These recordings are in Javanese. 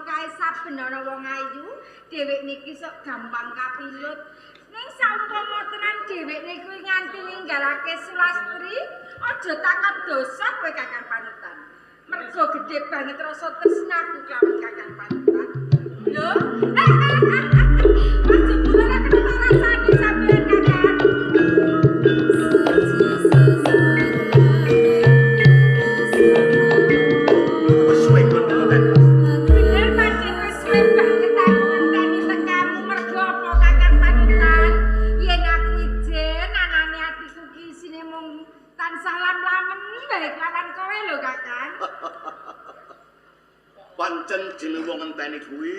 ngono kae saben ana wong ayu, dhewek niki sok gampang kapilut. Ning saumpama tenan dhewek niku nganti ninggalake Sulastri, aja takon dosa kowe Kakang Panutan. Mergo gedhe banget rasa tresnaku kelawan Kakang Panutan. Lho. Mas jebule ora kena tak rasani sampean Kakang. Wis suwe kon ngenteni. Bener pancen wis suwe banget aku ngenteni tekamu mergo apa Kakang Panutan? Yen aku ijen anane atiku ki isine mung tansah lam-lamen wae kelawan kowe lho Kakang. Pancen jeneng wong ngenteni kuwi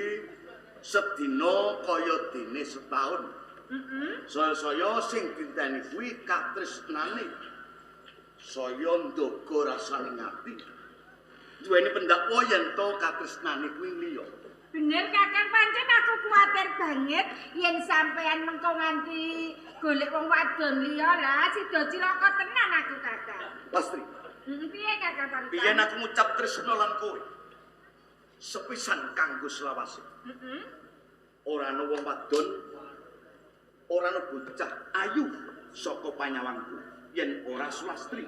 sedina kaya dene setahun. Heeh. Saya-saya sing dinteni kuwi katresnane. Saya ndoga rasane ati. Duweni pendakwa yen to katresnane kuwi liya. Bener Kakang, pancen aku kuwatir banget yen sampean mengko nganti golek wong wadon liya lah sida cilaka tenan aku Kakang. Lastri, Heeh, piye Kakang Panutan? biyen aku ngucap tresna lan kowe. Sepisan kanggo selawase. Heeh. Ora ana wong wadon, ora ana bocah ayu saka panyawangku yen ora Sulastri.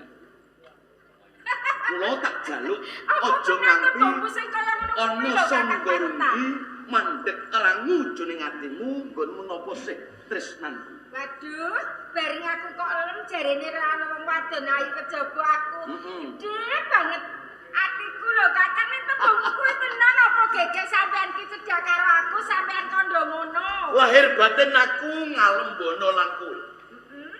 Kula tak jaluk Apa aja tenan nganti tembungmu sing kaya ngono kuwi ana lho Kakang sangga Panutan? runggi mandek rangu jroning atimu nggonmu napa sih tresnanku. Waduh, bareng aku kok lem jarene ora ana wong wadon ayu kejaba aku. Gedhe banget atiku lho Kakang, nek tembungmu kuwi tenan apa gegek sampean ki cedhak karo aku sampean kandha ngono. Lahir batin aku ngalembono lan kowe.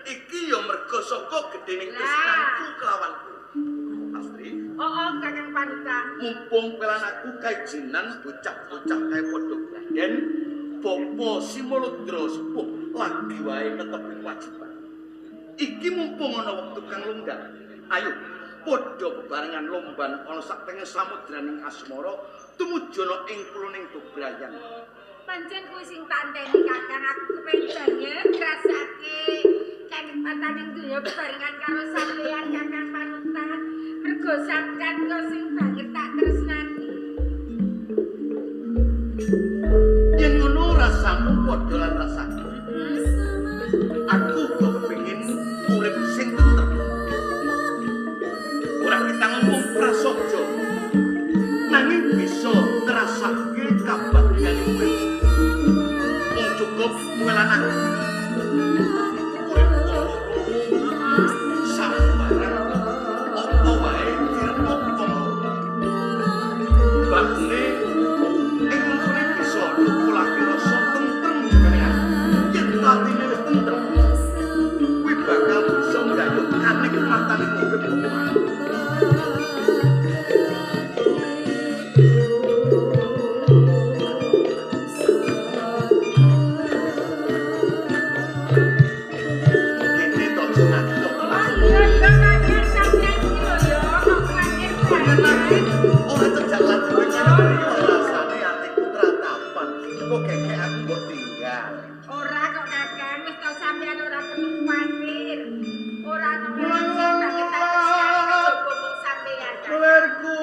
Iki ya merga saka gedhening tresnanku kelawan kowe. Lastri, Oh, Kakang Panutan. mumpung kowe lan aku kaijinan bocah-bocah kae padha gladen, Bapa Simoludra sepuh lagi wae netepi kewajiban. Iki mumpung ana wektu kang longgar. Ayo padha bebarengan lomban ana sak tengah samudraning asmara tumuju ana ing puluning bebrayan. Pancen kuwi sing tak enteni Kakang, aku kepengin banget ngrasake kanikmatan ing donya bebarengan karo sampean Kakang Panutan. Mergo sampean kok sing banget tak tresnani. Yen ngono rasamu padha lan rasaku. Aku uga kepengin urip sing tentrem. Ora ketang mung prasaja, nanging bisa ngrasake kabagyan urip. Mung cukup kowe lan aku. Urip wong loro sabarang apa wae diremuk wong loro. Bakune ing mengkone bisa nukulake rasa tentrem jroning ati. Yen atine wis tentrem, kuwi bakal bisa nggayuh kanikmatane urip wong. Kene to aja ngadok Oh Lastri. iya iya Kakang, sampean iki lho ya kok kuwatir Bener lagi, banget. ora cejak lan kowe kaya mriki rasane atiku tratapan. Kok gegek aku mbok tinggal. Ora kok Kakang, wis to sampean ora perlu kuwatir. Ora ana wong sing banget tak tresnani kejaba mung sampean Kakang. Lerku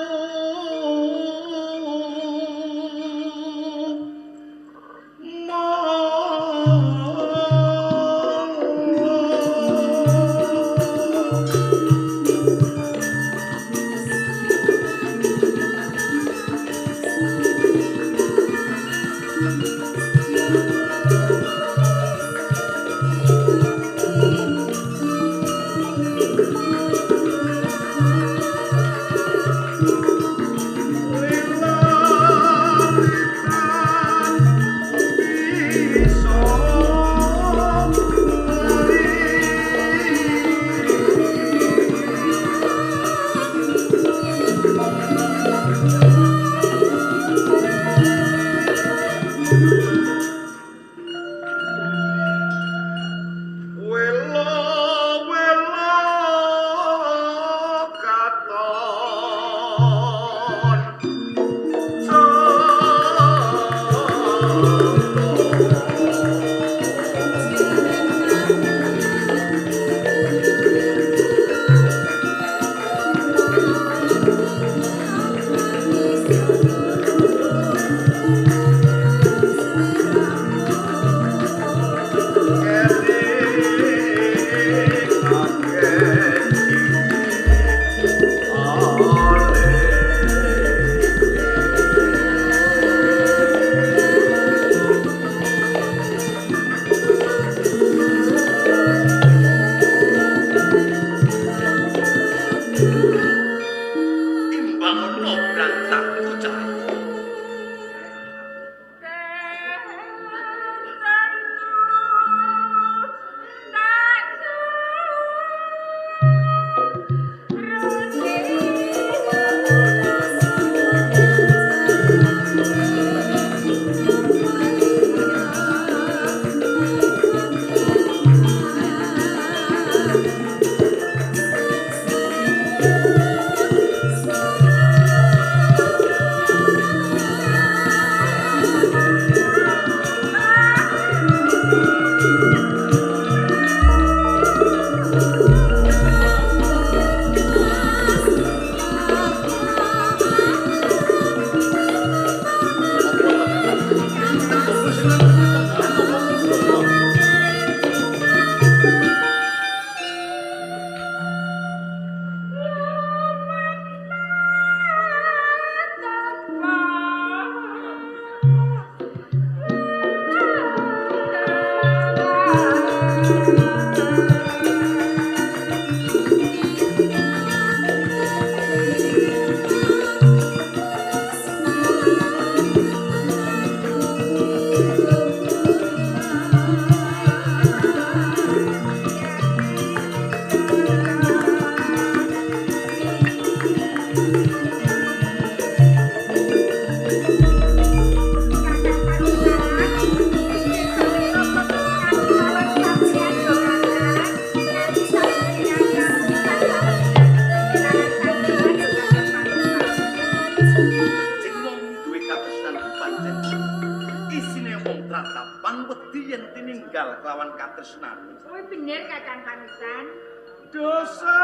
Tratapan wedi yen tininggal kelawan katresnan. Kuwi bener Kakang Panutan. Dosa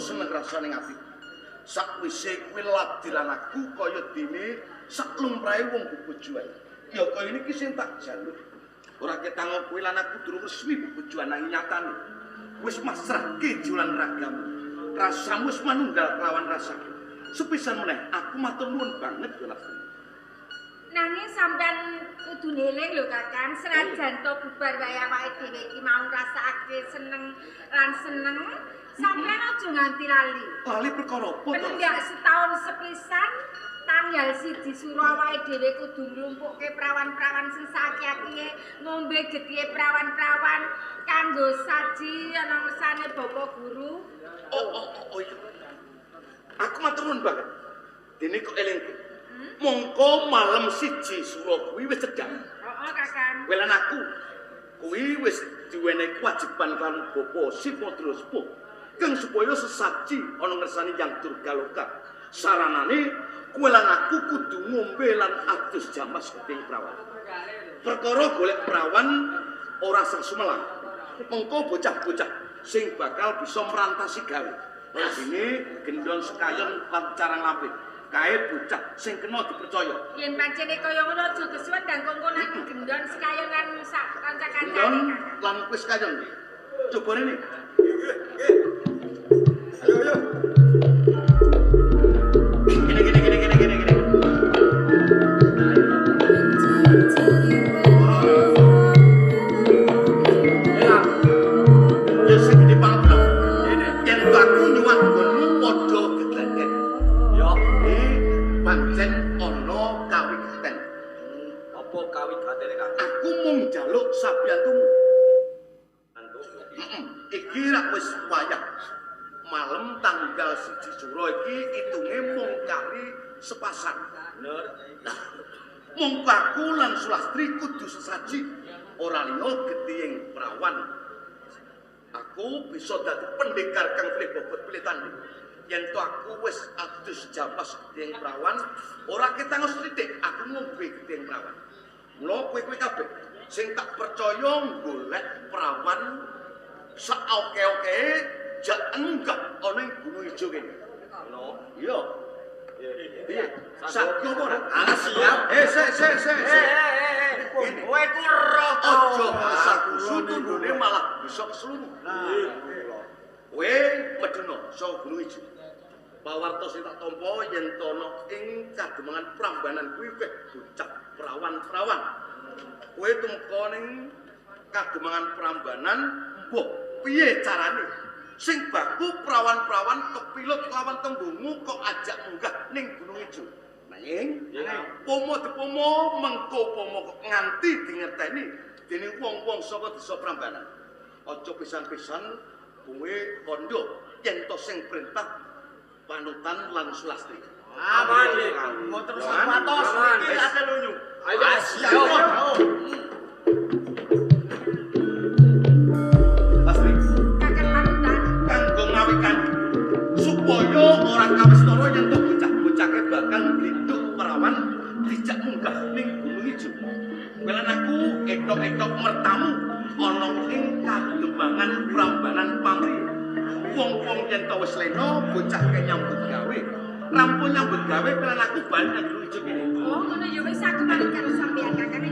seneng rasane ati. Sakwise kuwi ladilan aku kaya dene sak lumrahe wong bebojoan. Ya kaya niki sing tak jaluk. Ora ketango kuwi lan aku durung resmi bebojoan nanging nyatane wis masrahke jiwa lan ragamu. Rasamu wis manunggal kelawan rasaku. Sepisan meneh aku matur nuwun banget ya Lastri. Nanging sampean kudu eling lho Kakang, senajan to bubar wae awake dhewe iki mau ngrasakake seneng lan seneng, sampean aja nganti lali. Lali perkara apa to? Pendak setahun sepisan tanggal 1 Suro awake dhewe kudu nglumpukke prawan-prawan sing saiki-akike ngombe getihe prawan-prawan kanggo saji ana ngersane Bapak Guru. Oh iya. Aku matur nuwun banget. Dene kok eling. Mongko malam 1 Suro kuwi wis cedhak. Heeh, Kakang. Kowe lan aku kuwi wis diwenehi kewajiban karo Bapak Sipodra Sepuh kang supaya sesaji ana ngersane Yang Durgaloka. Saranane kowe lan aku kudu ngombe lan adus jamas geting prawan. Perkara golek prawan ora sah sumelang. Mengko bocah-bocah sing bakal bisa merantasi gawe. Dene gendon sekayon lan carang lampit. Kae bocah sing kena dipercaya. Yen pancene kaya ngono aja kesuwen ndang kongkonan gendon sekayon lan sak kanca-kancane. Gendon lan wis kayon. Coba rene. Ayo ayo. Gini gini gini gini gini gini. Ya sing gede pangpro. Yen aku nyuwun nggonmu padha gegladen. Ya. Pancen ana kawigaten. Apa kawigatene, Kang? Aku mung njaluk sabiyantumu. Iki rak wis wayah malam tanggal 1 Suro iki itunge mung kali sepasan. Bener. Lah, mung aku lan Sulastri kudu sesaji ora liya getihing prawan. Aku bisa dadi pendekar kang pilih bobot pilih tanding. Yen to aku wis adus jamas getihing prawan, ora ketang sithik aku ngombe getihing prawan. Mula kowe-kowe kabeh sing tak percaya golek prawan sak oke-oke jak enggak ana ing Gunung Ijo kene. Ngono. Iya. Piye? Saiki apa ora? Ah, siap. Sik sik sik sik. Kowe ku roh to. Aja kesakusu tundune malah bisa keslungu. Kowe medhuna saka Gunung Ijo. Pawarta sing tak tampa yen to ana ing kademangan Prambanan kuwi weh bocah prawan-prawan. Kowe tumeka ning kademangan Prambanan, mbuh piye carane? Sing baku prawan-prawan kepilut lawan tembungmu kok ajak munggah ning Gunung Ijo. Nanging pomo dipomo mengko pomo kok nganti dingerteni dening wong-wong saka desa Prambanan. Aja pisan-pisan kowe kandha yen to sing perintah panutan lan Sulastri. Aman. Mboten usah kuwatos iki ate lunyu. Ayo. Siap. Lastri, Kakang Panutan. Kanggo ngawikan supaya ora kawistara yen to bocah-bocake bakal glinduk perawan dijak munggah ning Gunung Ijo. Welan aku etok-etok mertamu ana ing kademangan Prambanan pamrih. Wong-wong yen to wis lena bocah ke nyambut gawe. Rampung nyambut gawe welan aku bali nang Gunung Ijo kene. Oh, ngono ya wis aku manut karo sampean Kakang.